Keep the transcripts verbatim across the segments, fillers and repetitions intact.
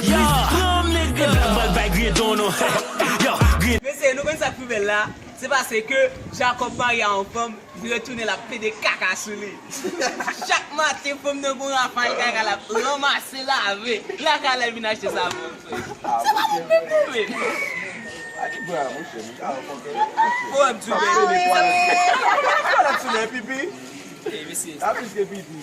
Yo, pran m, nèg. Black Ball bay Griye Dono. Yo, Griye. Mesye, nou konn sa k pi bèl la? Se pase ke Jacob marye a yon fanm, li retounen l ap pede kaka sou li. Chak maten, fanm nan gon rafal kaka l ap ranmase lave. Lakay la vin achte savon. Sa pa moun menm non, men. A ki bra, monchè, nou ka rankontre. Pwòblèm tou, men. Pwòblèm tou, men, pipi. Ey, mesye. A plis ke pipi.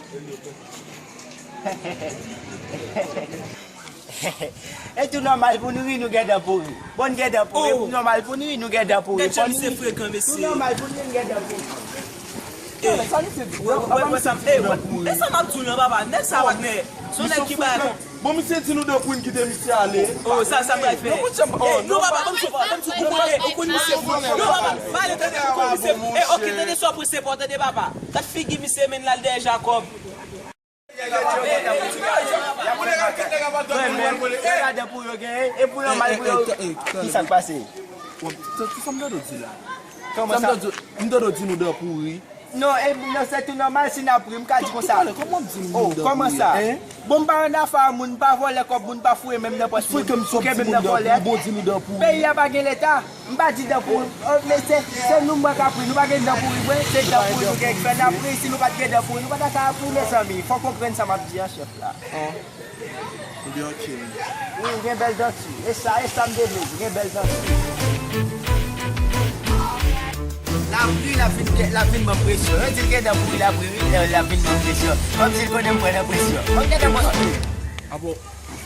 E tou nòmal pou nou ri, nou gen dan pouri. Bon, n gen dan pouri. E tou nòmal pou nou ri, nou gen dan pouri. Gad jan misye frekan, mesye. Tou nòmal pou nou ri, nou gen dan pouri. Sa misye di? Wè, wè, wè, sa, e, wè, e sa m ap di w lan, papa. Nèg sa pa t nèg. Se yon nèg ki bay. Bon, misye di nou dan pouri, n kite misye ale. Oh, sa, sa m pral fè. Non, monchè, oh, non, papa, ban m di w, ban m di w, ou konn, ou konn misye. Non, papa, pale, tande, ou konn misye. E, oke, tande sa w ap pran, se pa w tande, papa. Gad figi misye, men l al dèyè Jacob. Gade pou yo genyen, e pou yo mal pou yo. Ki sa k pase? Sa m tande w di la? Kòman sa? M tande w di nou dan pouri. Non, e, non, se tou nòmal si n ap ri, m ka di konsa. Kòman di nou dan pouri? Oh, kòman sa? Bon, m pa rann afè a moun, m pa vòlè kòb moun, m pa foure men m nan pòch moun. Ou kenbe m nan vòlè. Peyi a pa gen leta. M pa di dan pouri, oh, men se, se nou mwen k ap ri, nou pa gen dan pouri vre, se dan pouri nou gen k fè n ap ri, si nou pa t gen dan pouri, nou pa ta ka ap ri, mezanmi, fò w konprann sa m ap di a, chèf la. Ebyen, oke. Wi, ou gen bèl danti, e sa, e sa m te vle di, gen bèl danti. L ap ri, l ap vin, l ap vin ban m presyon, yo di l gen dan pouri, l ap ri, wi, l ap vin ban m presyon, kòmsi l konnen m pran nan presyon. Bon, gen dan pouri.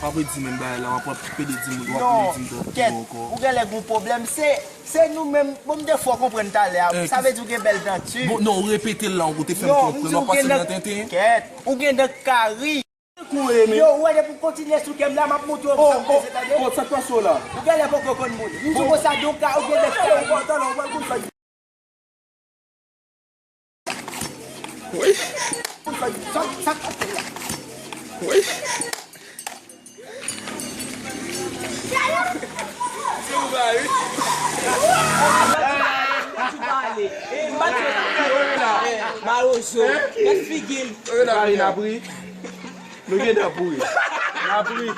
Apa w ap di menm bagay la, w ap pede di moun, w ap pede di m dan pouri ankò. Ou genlè gen yon pwoblèm, se Se nou menm, bon, m te fè w konprann talè a. Sa vle di w gen bèl danti. Bon, non, ou repete l la, ou te fè m konprann, w ap pase m nan tenten. Kèt, ou gen dan kari. Yo, ou wè depi w kontinye sou kè m la, m ap montre w sa m bezwen tande. Oh, sa k pase w la? Ou genlè poko konn moun. M di w konsa, donk, ou gen dan kari. Wi. Wi. Se ou ba wi. Mawozo, gad figi l. Mari n ap ri. Nou gen dan pouri. N ap ri.